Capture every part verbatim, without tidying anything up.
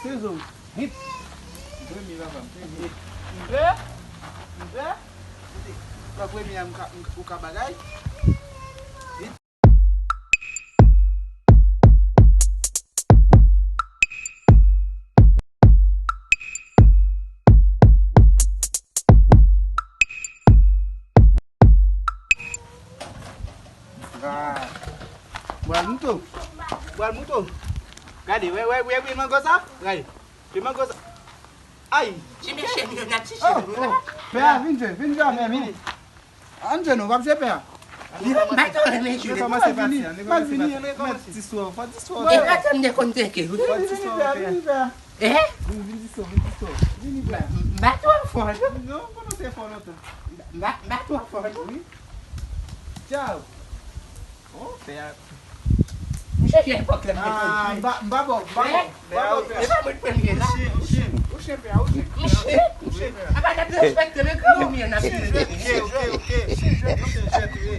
Tezo. Hit. M premye, papa, m premye. M premye. M premye. Kote? Lè premye a, m ka, m, ou ka bagay. Hit. Ah. Bwal mouton. Bwal mouton. Gade, wè, wè, wè, wè, mango sa. Gade. Wè mango sa. Ay. Ti mesye, nou nan ti. Oh, oh. Pè a, vin jwe, vin jwe avè nou. Ann jwe nou, w ap jwe pè a. Li pa tande jwe. Yo kòmanse vini. Mèt ti sou, fò ti sou. E pa tann de konn teke, wi. Vini, vini, pè a, vini, pè a. Eh? Vini, vini ti sou, vini ti sou. Vini, pè a. M pa twò fò, non. Non, konnen se fò lontan. M pa, m pa twò fò, non. Wi. Tchaw. Oh, pè a. M chèche epòk la, m te konn jwe. Ah, m pa, m pa bon, m pa bon. Eh? M pa bon, pè a. E pa mwen k premye la. Ou chen, ou chen, ou chen, pè a, ou chen. M chen? Ou chen, pè a. Apa n ap respekte men granmoun yo n ap jwe. Ok, ok, ok. Ou chen jwèt, ou chen jwèt, wi.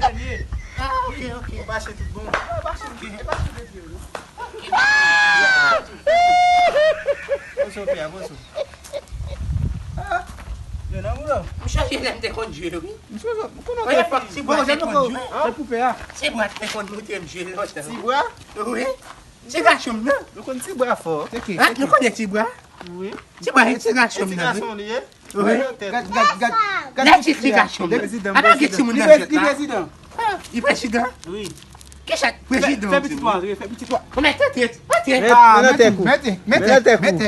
Ah, ok, ok. Ou mache tout bon. Ou mache tout bon. E pa tout de pye, non. Pozo, pè a, pozo. Ah, yo nan boulò. M chèche lè m te konn jwe, wi. M sou, m konnen. Premye fwa ti bwa te konn jwe. Se pou pè a. Ti bwa te konn montre m jwe lontan. Ti bwa? Wi. Se gason m nan. Nou konn ti bwa fò. Teke, ah, teke. Nou konnen ti bwa. Wi. Ti bwa se ti gason m nan, wi. Ti gason li ye. Wi. Gad, gad, gad, gad. Lè ti, ti gason m nan. Prezidan, apa gen timoun nan jwèt la? Li prezidan. Ah, li prezidan? Wi. Kisa prezidan? Fè, fè pitit ou antre, fè pitit ou. Ou mèt antre, antre. Men nan tèk ou. Mete, mete, mete,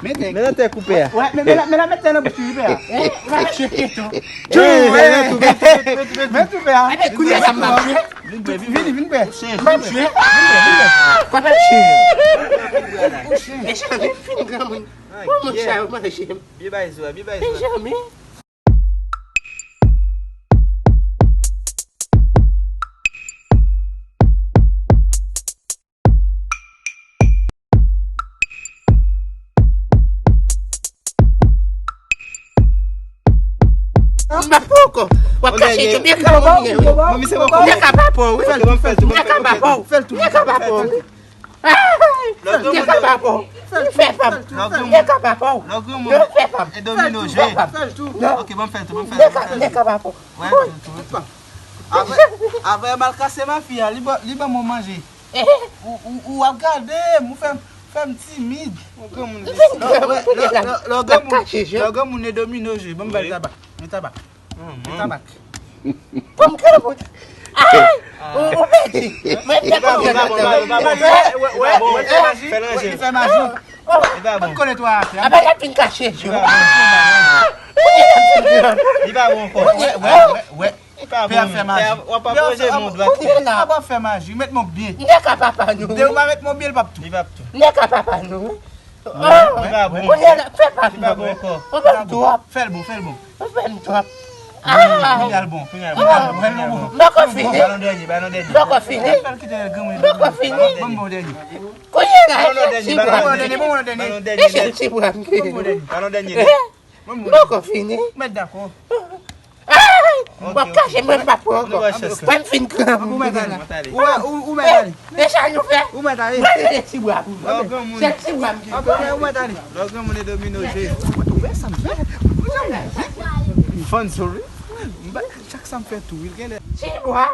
mete. Men nan tèk ou, pè a. Wè, men, men, men, men, mete nan bouch li, pè a. Eh, ou pa mache pyeton. Tchou, eh, men tou, men tou, men tou, men tou, pè a. Epi kounye a sa m ap jwe. Vini, vini, pè. M ap jwe. Vini, vini, pè. Kwa pa jwe. Mezanmi, m fin granmoun. Bon, monchè, yo manje m. Byen bay zo a, byen bay zo a. Mezanmi. M pa poko. W ap kache tou, byen ka w wi. Nèg a pa pon, wi. Nèg a pa pon. Nèg a pa pon. Nèg a pa pon. M fè pa m. Nèg a pa pon. M fè pa m. E domino jwe. Ok, ban m fè l tou, ban m fè l tou. Nèg a pa pon. Avè, avè mal kase mafi a, li ban, li ban mwen manje. Ou, ou, ou ap gade m, ou fè m, fè m timid. Yon granmoun vin granmoun kounye la. Lè w granmoun, lè w granmoun e domino jwe. Ban m ba l tabak. Men tabak. Men tabak. Ban m granmoun. Ay! Ou, ou pèdi. Men li pa bon, li pa bon, li pa bon. Li fè maji. Li fè maji. Li pa bon. Konnen twa afè. Apa l ap vin kache jwe. Li pa bon ankò. Wè, wè, wè. Pè a fè maji. W ap ap manje moun dwat. Kounye la. Apa fè maji, mèt men w byen. Nèg a papa nou. Depi w pa mèt men w byen, li p ap tou. Li p ap tou. Nèg a papa nou. Li pa bon. Kounye la, fè pa m. Li pa bon ankò. Ou fè m twòp. Fè l bon, fè l bon. Ou fè m twòp. Kounye a l bon. Kounye a l bon. M poko fini. Ba nou dènye, ba nou dènye. M poko fini. Fè l kite granmoun. M poko fini. Ban m bon dènye. Kounye la, ban nou dènye, ba nou dènye, ba nou dènye. Ban nou dènye. Ban nou dènye. M poko fini. Mèt dakò. Ay! W ap kache mwen, m pa pran ankò. Mwen m fin granmoun. Ou mèt ale. Ou, ou, ou mèt ale. E sa nou fè? Ou mèt ale. Mwen rele ti bwa pou mwen. Se ti bwa m gen. Ou mèt ale. Lè w granmoun e domino jwe. Ou wè sa m fè? Fun, sorry. M ba, chak sa m fè tou, wi, l genlè. Ti bwa.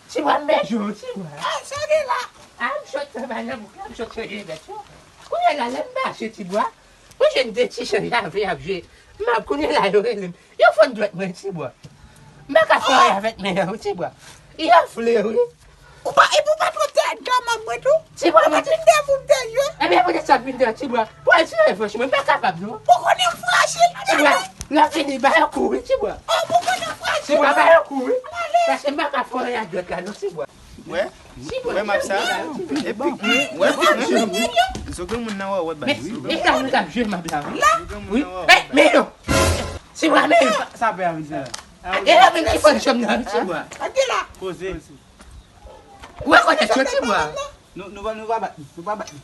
Ti bwa, m bezwen w, ti bwa. Ah, sa gen la. Ah, m sot travay nan bouk la, m sot chanje vèt yo. Kounye la, lè m mache, ti bwa, mwen jwenn de ti chen lave ap jwe. M ap, kounye la, yo rele m. Yo fann dwèt mwen, ti bwa. M pa ka fè anyen avèk men an, ti bwa. Y anfle, wi. Ou pa, epi w pa twò tèt granmoun mwen tou. Ti bwa, mwen te vin dèyè pou m te jwe. Ebyen, poutèt sa m vin dèyè, ti bwa. Pou al tire revanch mwen, m pa kapab, non. Ou konnen m frajil. Ti bwa, lè w fini, ba yo kou, wi, ti bwa. Oh, ou konnen m frajil. Ti bwa, ba yo kou, wi. Paske m pa ka fè anyen ak dwèt la, non, ti bwa. Wè, wè m ap sa. Epi, wè, zo granmoun nan wè, wè, bay. Men, e sa nou t ap jwe, m ap la, wi. Wi. Men yo. Ti bwa, men yo. Sa pè a vin fè la. E la, men ki fò jòm nan, wi, ti bwa. Poze. Ou rekonèt yo, ti bwa. Nou, nou pa, nou pa bat li, nou pa bat li.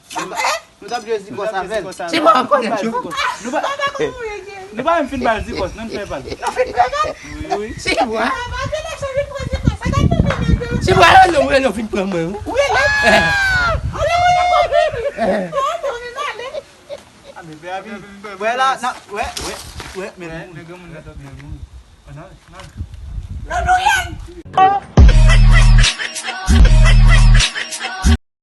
Nou t ap jwe zikòs avè l. Ti bwa, ou rekonèt yo. Nou pa, nou pa menm fin ba l zikòs, non, nou fè pa l. Nou fin pran bal? Wi, wi. Ti bwa. Ti bwa, yo, nou, yo vin pran mwen, wi. Wi, la. Eh. Wè la, na, wè, wè, wè, men. Wè, men granmoun nan tòpye. An al, an al.